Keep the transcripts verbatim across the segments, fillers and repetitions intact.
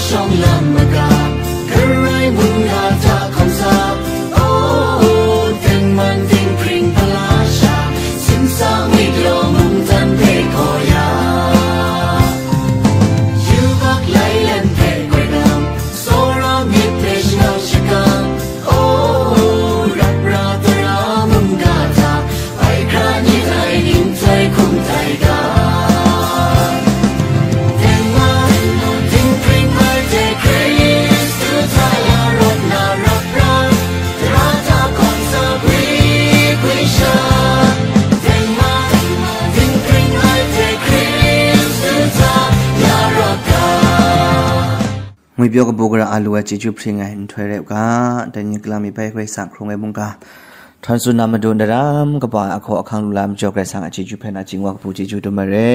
Shawng lam maga, karai mung na hta hkawm sa, oh, tengman dinghpring pala sha, sin sa myit law mungdan hpe gaw ya. Yubak lai len hpe goi nang, tsawra myit hpe shangang shakang, oh, rap ra tara mungga hta, bai hkra ni tai ning tai hkum tai ga. Tengman, dinghpring mai hte Hkristu hta la rawt na rap ra, tara hta hkawm sa gwi gwi sha. Tengman, dinghpring mai hte Hkristu hta la rawt ga. Ngwi pyaw kabu gara a lu ai chyeju hpring ai nhtoi rai u ga, dai ni kalam mi bai Karai Kasang hkrung ai mungga. Htawn tsun na madu daram kaba ai ahkaw ahkang lu la majaw Karai Kasang a chyeju hpe na ching wa kabu chyeju dum ai re.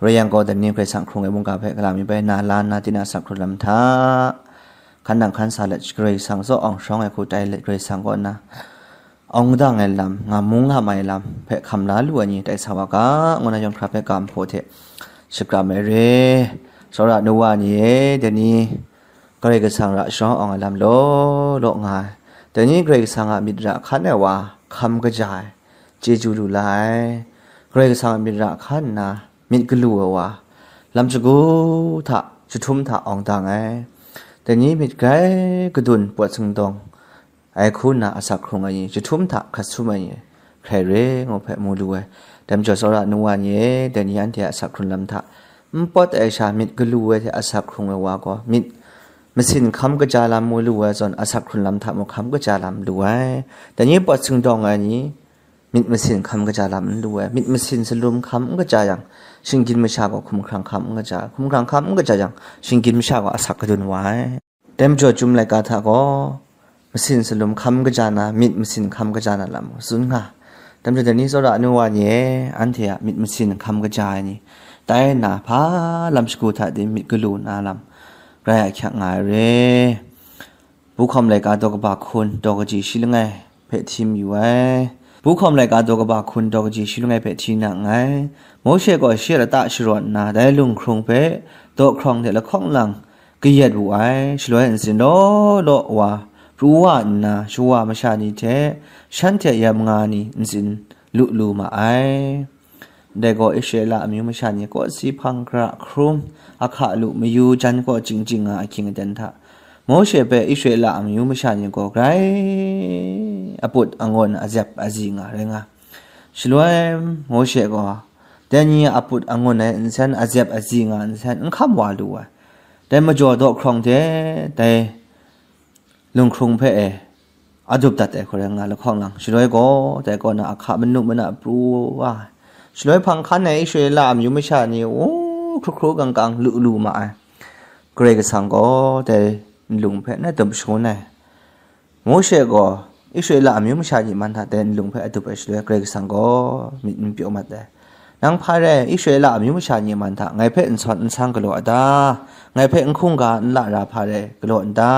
Rai yang gaw, dai ni Karai Kasang hkrung ai mungga hpe kalam mi bai na la nna tinang a sak hkrun lam hta, hkan nang hkan sa let, Karai Kasang zaw awng shawng ai hku tai let, Karai Kasang kaw nna, awng dang ai lam, nga mung nga mai lam hpe hkam la lu ai ni tai sa wa ga, ngu na yawng hkra hpe ga nhpaw hte shakram ai re. Tsawra nu wa ni e, dai ni Karai Kasang ra shawng awng ai lam law law nga ai. Dai ni Karai Kasang a myit ra hkan ai wa, hkam kaja ai, chyeju lu la ai. Karai Kasang a myit ra hkan nna, myit galu ai wa, lam shagu hta, jahtum hta awng dang ai. Dai ni myit grai kadun pawt singdawng, ai hku nna asak hkrung ai ni, jahtum hta hkrat sum ai ni hkrai re ngu hpe mu lu ai. Dai majaw tsawra nu wa ni e, dai ni anhte a asak hkrun lam hta n pawt ai sha myit galu ai hte asak hkrung ai wa gaw, myit masin hkam kaja lam mu lu ai zawn, asak hkrun lam hta mung hkam kaja lam lu ai. Dai ni pawt singdawng ai ni, myit masin hkam kaja lam n lu ai. Myit masin salum hkam n kaja yang, shinggyim masha gaw hkumhkrang hkam n kaja, hkumhkrang hkam n kaja yang, shinggyim masha gaw asak kadun wa ai. Dai majaw chyum laika hta gaw, masin salum hkam kaja na, myit masin hkam kaja na lam tsun nga. Dai majaw dai ni tsawra nu wa ni e, anhte a myit masin hkam kaja ai ni, tai nna hpa lam shagu hta de myit galu na lam, grai ahkyak nga ai re. Bu hkawm laika daw kaba hkun, daw kaji shi langai hpe hti mayu ai. Bu hkawm laika daw kaba hkun, daw kaji shi langai hpe hti na nngai. Mawshe gaw shi a lata sharawn nna, dai lunghkrung hpe daw hkrawng hte lahkawng lang kayat wu ai. Shaloi ntsin law law wa pru wa nna, shawa masha ni hte shanhte yam nga ni ntsin lu lu ma ai. Ndai gaw Israela amyu masha ni kawsi hpang hkra hkrum, ahka lu mayu jan kaw ching ching nga ahkying aten hta, Mawshe hpe Israela amyu masha ni gaw grai aput angun azep azi nga rai nga. Shaloi Mawshe gaw dai ni aput angun ai nsen azep azi nga nsen n hkam wa lu ai. Dai majaw daw hkrawng hte dai lunghkrung hpe e adup dat ai hku rai nga lahkawng lang, shaloi gaw dai kaw na ahka manu mana pru wa ai. Shaloi hpang hkan ai Israela amyu masha ni u hkru hkru kang kang lu lu ma ai. Karai Kasang gaw dai nlung hpe na dup shangun ai. Mawshe gaw Israela amyu masha ni man hta dai nlung hpe adup ai shaloi, Karai Kasang gaw myit n pyaw mat ai. Nang hpa rai, Israela amyu masha ni man hta ngai hpe nsawn nsang galaw a ta? Ngai hpe n hkungga n lara hpa rai galaw n ta?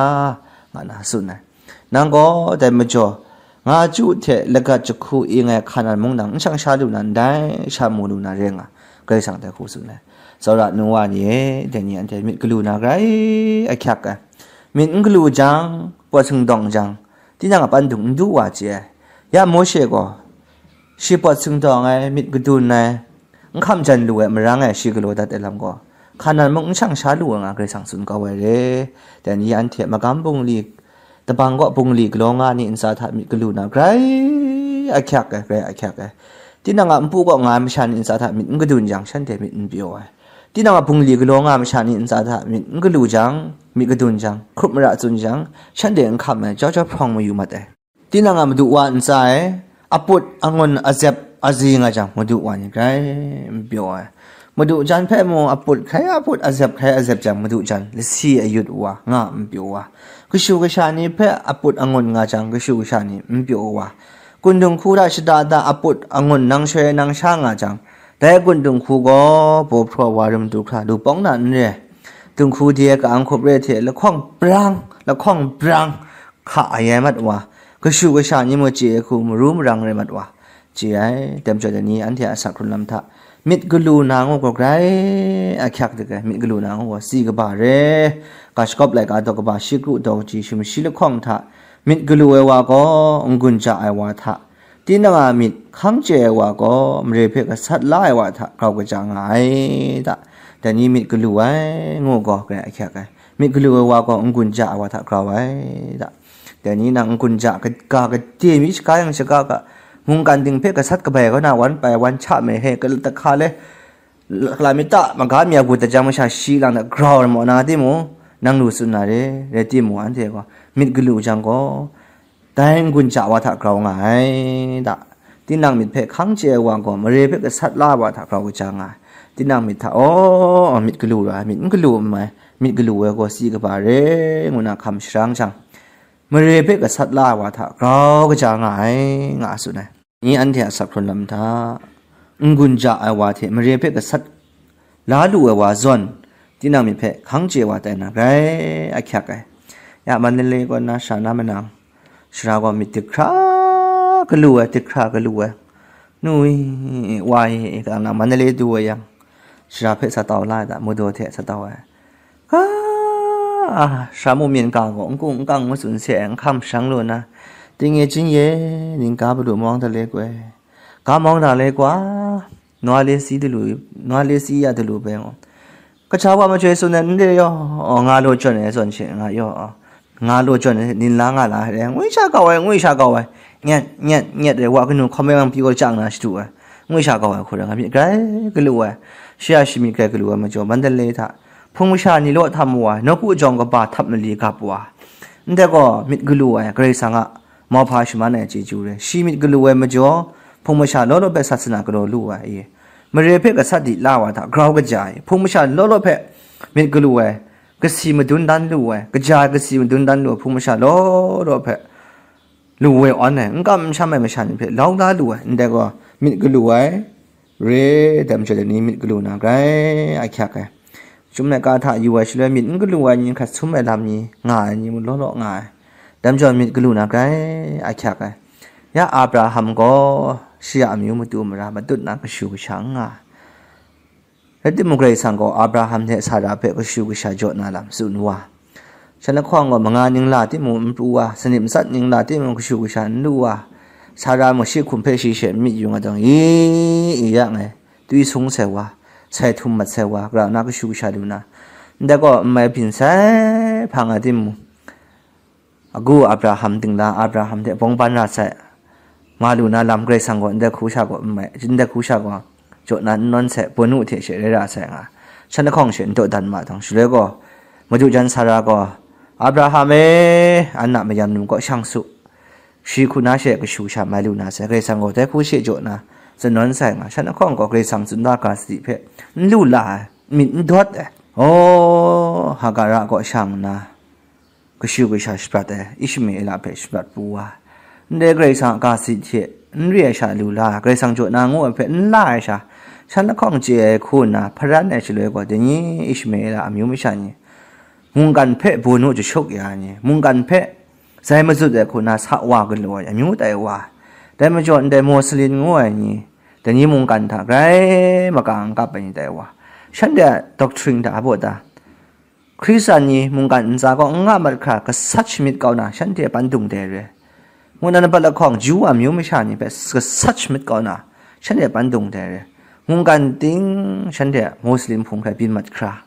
Nga na tsun ai. Nang gaw dai majaw, nga chyu hte lagat jahku ing ai Hkanan mung nang n shang sha lu na ndai, sha mu lu na re nga, Karai Kasang dai hku tsun ai. Tsawra nu wa ni e, dai ni anhte myit galu na grai ahkyak ai. Myit n galu jang, pawt singdawng jang, tinang a pandung n du wa chye ai. Ya Mawshe gaw, shi pawt singdawng ai, myit kadun ai, n hkam jan lu ai, marang ai, shi galaw dat ai lam gaw, Hkanan mung n shang sha lu ai nga Karai Kasang tsun kau ai re. Dai ni anhte magam bungli, dabang kaw bungli galaw nga ni ntsa hta myit galu na grai ahkyak ai, grai ahkyak ai. Tinang a npu kaw nga ai masha ni ntsa hta myit n kadun jang, shanhte myit n pyaw ai. Tinang a bungli galaw nga ai masha ni ntsa hta myit n galu jang, myit kadun jang, hkrup mara tsun jang, shanhte n hkam ai, jau jau hprawng mayu mat ai. Tinang a madu wa ntsa e, aput angun azep azi nga jang, madu wa ni grai n pyaw ai. Madu jan hpe mung aput hkrai aput, azep hkrai azep jang, madu jan lasi ayut wa, nga n pyaw wa. Kashu kasha ni hpe aput angun nga jang, kashu kasha ni n pyaw wa. Kundung hku hta shada da aput angun nang shoi nang sha nga jang, dai kundung hku gaw baw hpraw wa rum du hkra lu pawng na n re. Dunghku de ka-ang hkup re hte lahkawng brang, lahkawng brang, hka a yai mat wa, kashu kasha ni mung chye ai hku maru marang rai mat wa, chye ai. Dai majaw dai ni anhte a asak hkrun lam hta Myit galu na ngu gaw grai ahkyak dik ai, myit galu na ngu gaw si kaba re, ga shagawp laika daw kaba shi kru daw kaji shim shi lahkawng hta myit galu ai wa gaw n-gun ja ai wa hta, tinang a myit hkang chye ai wa gaw mare hpe gasat la ai wa hta grau kaja nga ai da. Dai ni myit galu ai ngu gaw grai ahkyak ai, myit galu ai wa gaw n-gun ja ai wa hta grau ai da. Dai ni nang n-gun ja ga gade mi shaga yang shaga ga, mungkan ting hpe gasat kabai kau na wan pai wan cha me he, gala tahka le, gala mi ta maga mi a gut da jang masha shi lang na grau ai maw na timung, nang lu tsun na re, rai timung, anhte gaw myit galu jang gaw, dai n-gun ja wa hta grau nga ai da. Tinang myit hpe hkang chye ai wa gaw, mare hpe gasat la ai wa hta grau kaja nga ai. Tinang myit hta, aw, myit galu ra ai, myit n galu n mai, myit galu ai gaw si kaba re, ngu na hkam sharang jang, mare hpe gasat la ai wa hta grau kaja nga ai, nga a tsun ai. Ni anhte a sak hkrun lam hta, n-gun ja ai wa hte mare hpe gasat la lu ai wa zawn, tinang myit hpe hkang chye wa tai na grai ahkyak ai. Ya Mandalay kaw na sha na manang, sara gaw myit dihkra galu ai, dihkra galu ai. Nu i, wa i, ka na Mandalay du ai yang, sara hpe sa tau la ai da, Madaw hte sa tau ai. Ga, sara mu myin ga gaw n kung n kang matsun se ai, n hkam shang lu na, ting e jin ye, ning ga padu mawng da le goi, ga mawng da le gwa, nwa le si dalu, nwa le si ya dalu bai ngaw. Kaja wa majoi tsun ai n re yaw, nga law jawn ai zawn she nga yaw, nga law jawn ai nin la nga la ai, ngwi sha kau ai, ngwi sha kau ai, nyet, nyet, nyet ai, wa kanu hkawm ai, wang pyi gaw chang na shadu ai, ngwi sha kau ai hku rai nga myit grai galu ai, shi a shi myit grai galu ai majaw, Mandalay hta, hpung masha ni law htam wa ai, nawku jawng kaba htap mali gap wa, ndai gaw myit galu ai, Karai Kasang a mauhpa shaman ai chyeju re, shi myit galu ai majaw, hpung masha law law hpe sat sana galaw lu ai, e, mare hpe gasat di la wa hta grau kaja ai, hpung masha law law hpe myit galu ai, kasi madun dan lu ai, kaja ai kasi madun dan lu ai, hpung masha law law hpe lu ai awn ai, n kam n sham ai masha ni hpe lau la lu ai, ndai gaw myit galu ai, re, dai majaw dai ni myit galu na grai ahkyak ai. Chyum laika hta yu ai shaloi myit n galu ai ni hkrat sum ai lam ni nga ai ni mung law law nga ai. Dai majaw myit galu na grai ahkyak ai. Ya Abraham gaw shi a amyu matu mara matut na kashu kasha n nga ai. Rai timung, Karai Kasang gaw Abraham hte Sara hpe kashu kasha jaw na lam tsun wa. Shan lahkawng gaw manga ningla timung n pru wa, sanit matsat ningla timung kashu kasha n lu wa, Sara mung shi hkum hpe shi she n myit yu nga jang, i, i yang e, twi sung sai wa, sai htum mat sai wa, gara na kashu kasha lu na, ndai gaw n mai byin sai hpa nga timung, agu Abraham dingla, Abraham hte bawng ban ra sai, nga lu na lam Karai Kasang gaw ndai hku sha gaw n mai, ndai hku sha gaw jaw na n nawn sai, bawnu hte she rai ra sai nga, shan lahkawng she n dawdan ma jang, shaloi gaw, madu jan Sara gaw, "Abraham e, an a mayam num kaw shang su, shi hku na she kashu kasha mai lu na sai, Karai Kasang gaw dai hku she jaw na tsun nawn sai nga, shan lahkawng gaw Karai Kasang tsun da ga sadi hpe n lu la ai, myit n dawt ai. Aw, Hagara kaw shang nna, kashu kasha shaprat ai, Ishmaela hpe shaprat pru wa, ndai Karai Kasang a ga sit hte n re ai sha lu la, Karai Kasang jaw na ngu ai hpe n la ai sha, shan lahkawng chye ai hku nna hparan ai shaloi gaw, dai ni Ishmaela amyu masha ni, mungkan hpe bawnu jashuk ya ai ni, mungkan hpe zai mazut ai hku nna sa wa galaw ai amyu tai wa, dai majaw ndai Muslim ngu ai ni, dai ni mungkan hta grai maka n kap ai ni tai wa, shanhte a doctrine hta a baw ta? Hkristan ni mungkan ntsa kaw n nga mat hkra, gasat shamyit kau na, shanhte pandung dai re. Ngu na, nat pat lahkawng, Ju a myu masha ni hpe gasat shamyit kau na, shanhte pandung dai re. Mungkan ting shanhte Muslim hpung hpe byin mat hkra,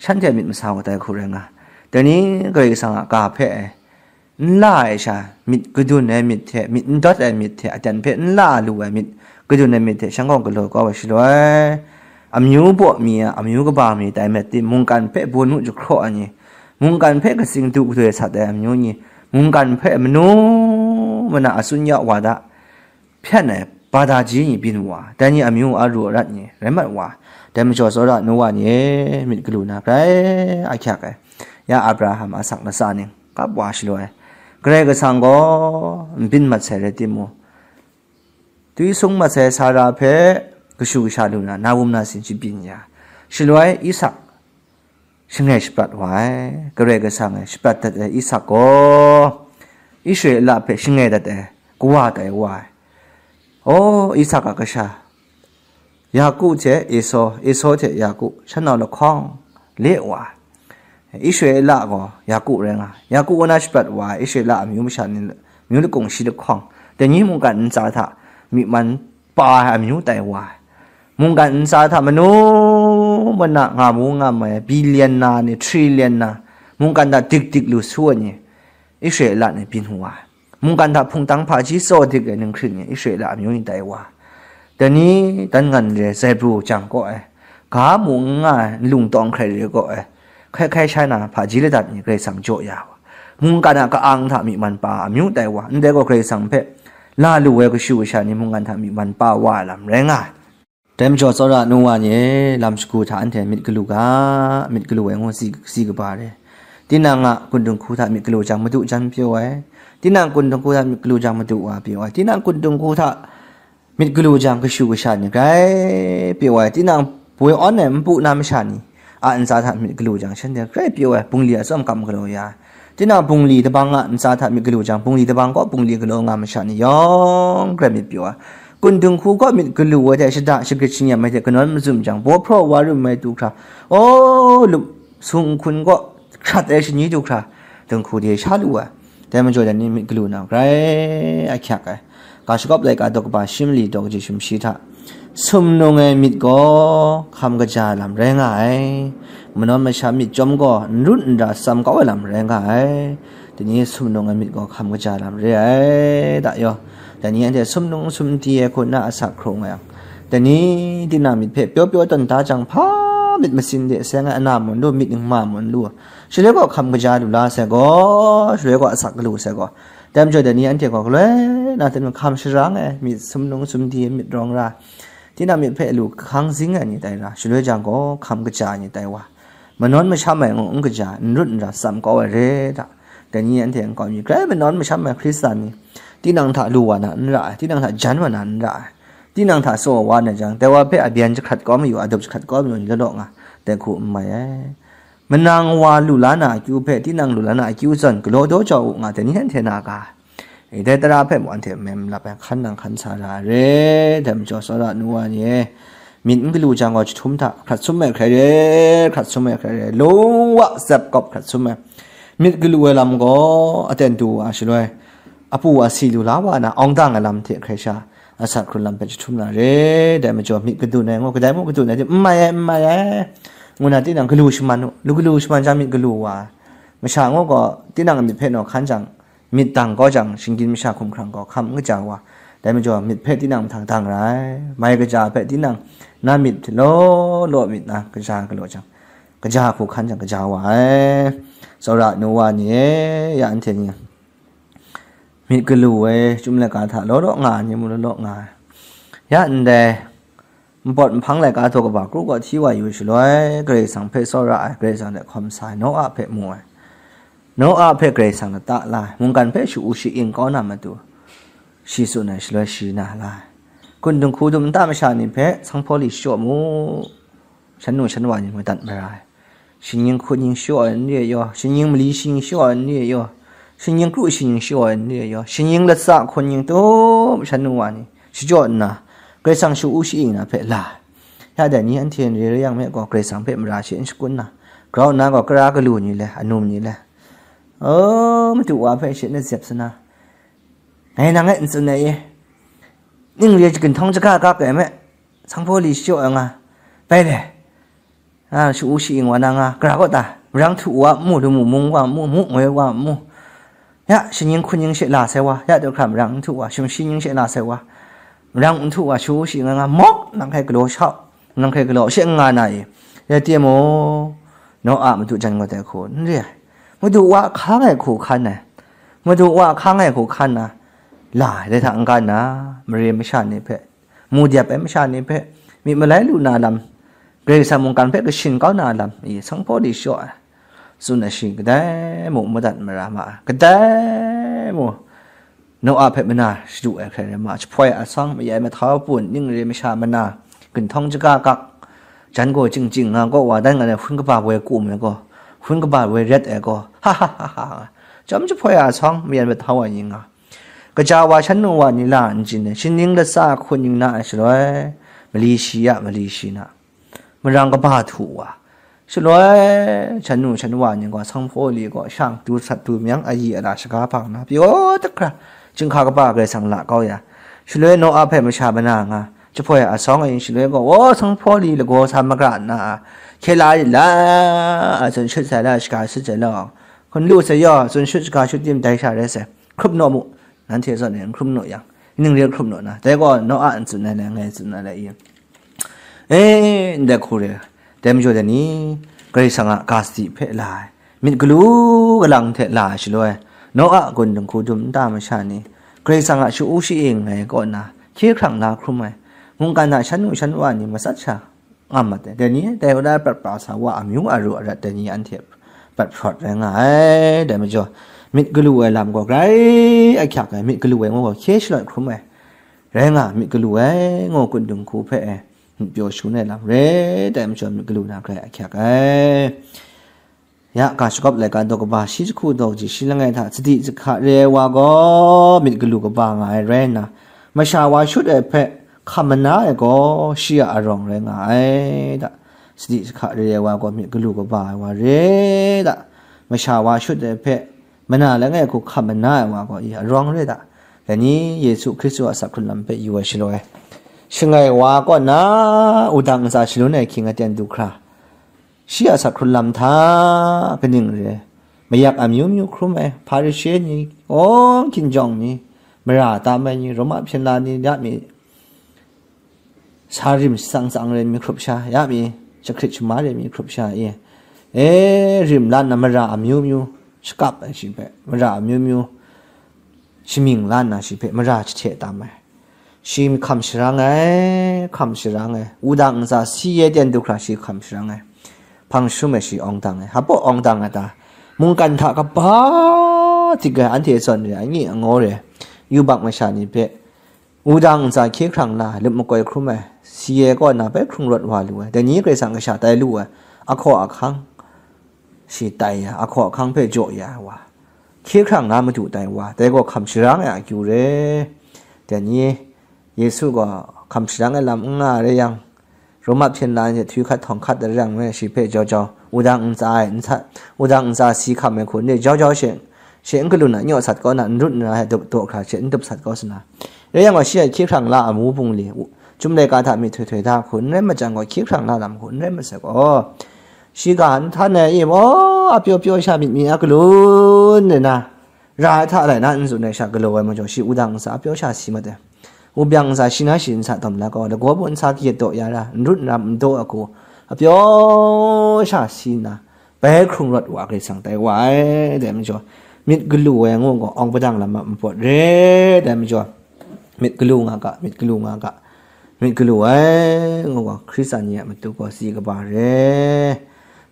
shanhte myit masa wa tai hku rai nga. Dai ni Karai Kasang a ga hpe e, n la ai sha, myit kadun ai myit hte, myit n dawt ai myit hte, aten hpe n la lu ai myit kadun ai myit hte shanggawng galaw kau ai shaloi, amyu baw mi a, amyu kaba mi tai met tim, mungkan hpe bawnu jahkraw ai ni, mungkan hpe katsing du gadoi sat ai amyu ni, mungkan hpe manu mana a tsun ya wa da, hpyan ai bada ji ni byin wa, dai ni amyu aru arat ni rai mat wa, dai majaw tsawra nu wa ni e, myit galu na grai ahkyak ai, ya Abraham, Isak, latsa ning kap wa shaloi, Karai Kasang gaw n byin mat sai rai timung, twi sung mat sai Sara hpe kashu kasha lu na, na wum na sin shi byin ya, shaloi Isak shangai shaprat wa ai, Karai Kasang e shaprat dat ai Isak gaw, Israela hpe shangai dat ai kawa tai wa ai. O Isak a kasha, Yaku hte Esau, Esau hte Yaku, shanau lahkawng le wa ai. Israela gaw Yaku rai nga ai. Yaku wa na shaprat wa ai Israela amyu masha ni, amyu lakung shi lahkawng, dai ni mungkan ntsa hta myi man pa ai amyu tai wa ai. Mungkan ntsa hta manu mana nga mu nga mai, billion na ni, trillion na, mungkan hta dik dik lu su ai ni, Israela ni byin wa ai. Mungkan hta hpungtang hpaji tsaw dik ai ninghkring ni Israela amyu ni tai wa ai. Dai ni dan ngan re, zaibru jang kaw ai, ga mu n nga ai, nlung tawng hkrai re kaw ai, hkai hkai shai na hpaji ladat ni Karai Kasang jaw ya wa ai. Mungkan a ka-ang hta myi man pa amyu tai wa ai. Ndai gaw Karai Kasang hpe la lu ai kashu kasha ni mungkan hta myi man pa wa ai lam rai nga ai. Dai majaw, tsawra nu wa ni e, lam shagu hta anhte myit galu ga, myit galu ai ngu si, si kaba re. Tinang a kundung hku hta myit galu jang, Madu jan pyaw ai. Tinang kundung hku hta myit galu jang, Madu wa pyaw ai. Tinang kundung hku hta myit galu jang, kashu kasha ni grai pyaw ai. Tinang poi awn ai npu na masha ni a ntsa hta myit galu jang, shanhte grai pyaw ai. Bungli a tsawm kam galaw ya ai. Tinang bungli dabang a ntsa hta myit galu jang, bungli dabang kaw bungli galaw nga masha ni yawng grai myit pyaw ai. Kundung hku kaw myit galu ai hte shada shagrit shingyan ai hte kanawn mazum jang, baw hpraw wa rum ai du hkra, aw, lup sung nhkun kaw hkrat ai shani du hkra, dinghku de sha lu ai. Dai majaw, dai ni myit galu na grai ahkyak ai. Ga shagawp laika daw kaba shi mali daw kaji sumshi hta, sumnung ai myit gaw hkam kaja ai lam rai nga ai. Manawn masha myit chyawm gaw n rut n ra tsam kau ai lam rai nga ai. Dai ni sumnung ai myit gaw hkam kaja ai lam re ai, da yaw. Dai ni anhte sumnung sumdi ai hku na asak hkrung ai yang, dai ni tinang myit hpe pyaw pyaw tawn da jang, hpa myit masin de seng ai ana mawn lu, myit ningma mawn lu, shaloi gaw hkam kaja lu la sai gaw, shaloi gaw asak galu sai gaw, dai majaw dai ni anhte gaw galoi na hten hkam sharang ai, myit sumnung sumdi ai myit rawng ra, tinang myit hpe lu hkang zing ai ni tai ra, shaloi jang gaw hkam kaja ai ni tai wa, manawn masham ai ngu n kaja, n rut n ra tsam kau ai re da. Dai ni anhte nkau mi, grai manawn masham ai Hkristan ni, tinang hta lu wa na n ra ai, tinang hta jan wa na n ra ai, tinang hta tsaw wa na jang, dai wa hpe abyen jahkrat kau mayu, adup jahkrat kau mayu ni law law nga, dai hku n mai ai. Manang wa lu la na akyu hpe, tinang lu la na akyu zawn galaw daw jau u nga, dai ni anhte na ga? E, dai tara hpe mung anhte mem lap ai hkan nang hkan sa ra ai re, dai majaw tsawra nu wa ni e, myit n galu jang gaw jahtum hta hkrat sum ai hkrai re, hkrat sum ai hkrai re, lung wa tsep kawp hkrat sum ai. Myit galu ai lam gaw aten du wa shaloi, apu asi lu la wa na awng dang ai lam hte hkrai sha, asak hkrun lam hpe jahtum na re, dai majaw myit gadun ai ngu, kadai mung gadun ai di, n mai ai, n mai ai, ngu na tinang galu shaman u, lu galu shaman jang myit galu wa ai. Masha ngu gaw, tinang a myit hpe naw hkan jang, myit dang kau jang, shinggyim masha hkumhkrang gaw hkam n kaja wa, dai majaw myit hpe tinang mahtang dang ra ai, mai kaja hpe tinang na myit law law myit na kaja galaw jang, kaja hku hkan jang kaja wa ai. Tsawra nu wa ni e, ya anhte ni myit galu ai, chyum laika hta law law nga ai ni mung law law nga ai. Ya ndai npawt nhpang laika daw kaba kru kaw hti wa yu shaloi, Karai Kasang hpe tsawra ai, Karai Kasang hte hkawm sa ai Noa hpe mu ai. Noa hpe Karai Kasang lata la ai, mungkan hpe shu-u shi-ing kau na matu, shi tsun ai shaloi shi na la ai. Kundung hku dum nta masha ni hpe sanghpaw li shachyaw mu, shan nu shan wa ni madat mara ai. Shingnying hkun ning shachyaw ai n re ai yaw, shingnying mali shingnying shachyaw ai n re ai yaw, shingnying kru shingnying shachyaw ai n re ai yaw, shingnying latsa hkun ning tum shan nu wa ni shachyaw nna, Karai Kasang shu-u shi-ing na hpe la ai. Ya dai ni anhte n re rai yang me gaw, Karai Kasang hpe mara she n shakun na, grau nna gaw kara galu ni le, anum ni le, o, madu wa hpe she na zep sana, ngai nang e n tsun ai e, ning re ginhtawng jaga gak ai me, sanghpaw li shachyaw ai nga, bai le, a, shu-u shi-ing wa na nga, gara kaw ta, marang htu wa mu, lamu mung wa mu, mu ngoi wa mu, ya, shingnying hkun ning she la sai wa, ya, daw hkra marang n htu wa, shingshi ning she la sai wa, marang n htu wa, shu-u shi-ing nga, mawk, nang hkai galaw shau, nang hkai galaw she n nga na i, rai timung, Noa madu jan gaw dai hku n re ai. Madu wa hkang ai hku hkan ai. Madu wa hkang ai hku hkan na, la ai, dai hta n-ga nna, mare masha ni hpe, mu dep ai masha ni hpe, myit malai lu na lam, Karai Kasang mungkan hpe kashin kau na lam, i sanghpaw li shachyaw ai, tsun ai shi kadai mung madat mara ma ai, kadai mung Noa hpe mana shadu ai hkrai rai ma, jahpoi asawng, mayai mahtau pun, ning re masha mana, ginhtawng jaga gak, jan gaw ching ching nga gaw wa dan nga ai, hpun kaba woi kum ai gaw, hpun kaba woi ret ai gaw, ha ha ha ha, chyawm jahpoi asawng, mayai mahtau ai ni nga, kaja wa shan nu wa ni la n chyin ai, shingnying latsa hkun ning na ai shaloi, mali shi ya, mali shi na, marang kaba htu wa, shaloi shan nu shan wa ni gaw, sanghpaw li gaw shang du sat du myang ayi ala shaga hpang na, pyaw tak hkra, chyinghka kaba Karai Kasang la kau ya, shaloi Noa hpe masha mana nga, jahpoi asawng ayin shaloi gaw, o, sanghpaw li lagaw sa makra nna, hkye la rit la, a tsun shut sai la, shaga shut sai law, hkun lu sai yaw, tsun shut shaga shut tim dai sha rai sai, hkrup naw mu, nanhte zawn e n hkrum naw yang, ning re hkrum naw na, dai gaw Noa n tsun ai le, ngai tsun ai le i? E, ndai hku re, dai majaw dai ni, Karai Kasang a ga sadi hpe la ai, myit galu galang hte la ai shaloi, Noa gun dinghku dum nta masha ni, Karai Kasang a sha-u sha-ing ai kaw na, hkye hkrang la hkrum ai, mungkan hta shan nu shan wa ni matsat sha, nga mat ai. Dai ni, dai wa na prat pa sa wa amyu aru arat dai ni anhte prat hprawt rai nga ai. Dai majaw, myit galu ai lam gaw grai ahkyak ai, myit galu ai ngu gaw hkye shalawt hkrum ai. Rai nga, myit galu ai ngu kun dinghku hpe e, myit pyaw shangun ai lam re, dai majaw myit galu na grai ahkyak ai. Ya, ga shagawp laika daw kaba shi jahku daw kaji shi langai hta sadi jahka re ai wa gaw myit galu kaba nga ai rai nna, masha wa shut ai hpe hkam mana ai gaw shi a arawng rai nga ai da. Sadi jahka re ai wa gaw myit galu kaba ai wa re da. Masha wa shut ai hpe mana langai hku hkam mana ai wa gaw i arawng re da. Dai ni Yesu Hkristu a asak hkrun lam hpe yu ai shaloi, shangai wa kaw na wudang ntsa shalun ai hkying aten du hkra, shi a asak hkrun lam hta kaning re ai, mayak amyu myu hkrum ai, Hparishe ni, awng hkinjawng ni, mara tam ai ni, Roma hpyen la ni, ya mi, sa rim shatsang tsang re mi hkrup sha, ya mi, jahkrit shama re mi hkrup sha, e, e, rim la nna mara amyu myu shakap ai shi hpe, mara amyu myu shamying la nna shi hpe mara jahte tam ai. Shi hkam sharang ai, hkam sharang ai, wudang ntsa si e ten du hkra shi hkam sharang ai, hpang shum ai shi awng dang ai, hpaw awng dang ai ta, mungkan hta kaba dik ai, anhte zawn re ai, angi angaw re ai, yubak masha ni hpe wudang ntsa hkye hkrang la ai, lup makoi hkrum ai, si e kaw na bai hkrung rawt wa lu ai, dai ni Karai Kasang kasha tai lu ai, ahkaw ahkang shi tai ya, ahkaw ahkang hpe jaw ya ai wa, hkye hkrang na madu tai wa, dai gaw hkam sharang ai akyu re. Dai ni, Yesu gaw hkam sharang ai lam n nga ai rai yang, Roma hpyen la ni hte htu hkat htawng hkat ai rai yang, shi hpe jau jau, wudang ntsa e, n sat, wudang ntsa si hkam ai hku ni jau jau she, she n galun na, n yaw sat kau na, n rut n ra ai, daw, daw hkra she n dup sat kau sa na. Rai yang gaw, shi a hkye hkrang la amu bungli, u-, chyum laika hta myihtoi htoi da hku n rai machyang gaw, hkye hkrang la lam hku n rai masai gaw, shi ga n htan ai, i maw, a pyaw pyaw sha myit mi a galun de na, ra ai hta lai na n tsun ai sha galaw ai majaw, shi wudang ntsa a pyaw sha si mat ai. Wubyak ntsa shi na shi n sa dawm la gaw, lagaw bu nsa kayat daw ya ra, n rut n ram n daw ai hku, a pyaw sha si nna, bai hkrung rawt wa Karai Kasang tai wa ai. Dai majaw, myit galu ai ngu gaw, awng padang lam a npawt re. Dai majaw, myit galu nga ga, myit galu nga ga, myit galu ai ngu gaw, Hkristan ni a matu gaw si kaba re.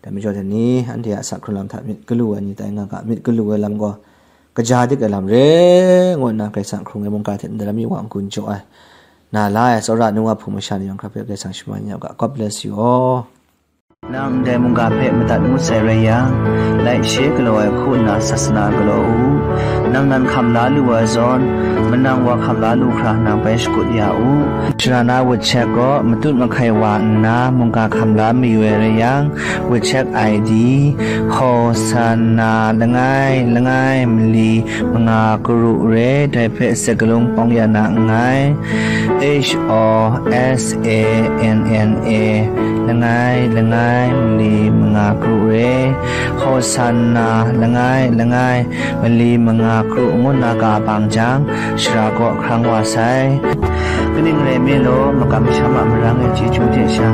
Dai majaw, dai ni anhte a asak hkrun lam hta myit galu ai ni tai nga ga, myit galu ai lam gaw, kaja dik ai lam re, ngu nna Karai Kasang hkrung ai mungga hte ndaram mi wa n-gun jaw ai, na la ai tsawra nu wa hpung masha ni yawng hkra hpe Karai Kasang shaman ya u ga. God bless you all. Nang ndai mungga hpe madat ngut sai rai yang, like, share galaw ai hku nna sasana galaw u. Nang nan hkam la lu ai zawn, manang wa hkam la lu hkra nang bai shakut ya u. Sharana WeChat gaw matut mahkai wa nna mungga hkam la mayu ai rai yang, WeChat I D, Hosanna langai langai mali manga karu re, dai hpe sakalung pawng ya na nngai. H O S A N N A, langai langai mali manga karu re, Hosanna langai langai mali manga karu ngu na ga bang jang, shara kaw hkrang wa sai. Kaning rai nme law, makam masham a marang e chyeju hte sha,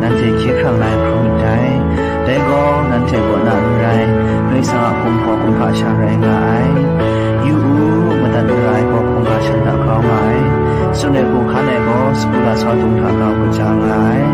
nanhte hkye hkrang la ai hkrum myit dai. Dai gaw, nanhte kaw na n rai, Karai Kasang a hkum gaw hkungga sha rai nga ai. Yu u, madat mara ai gaw hkungga sha hta grau nga ai. Tsun ai hku hkan ai gaw, sagu lasau dung hta grau kaja nga ai.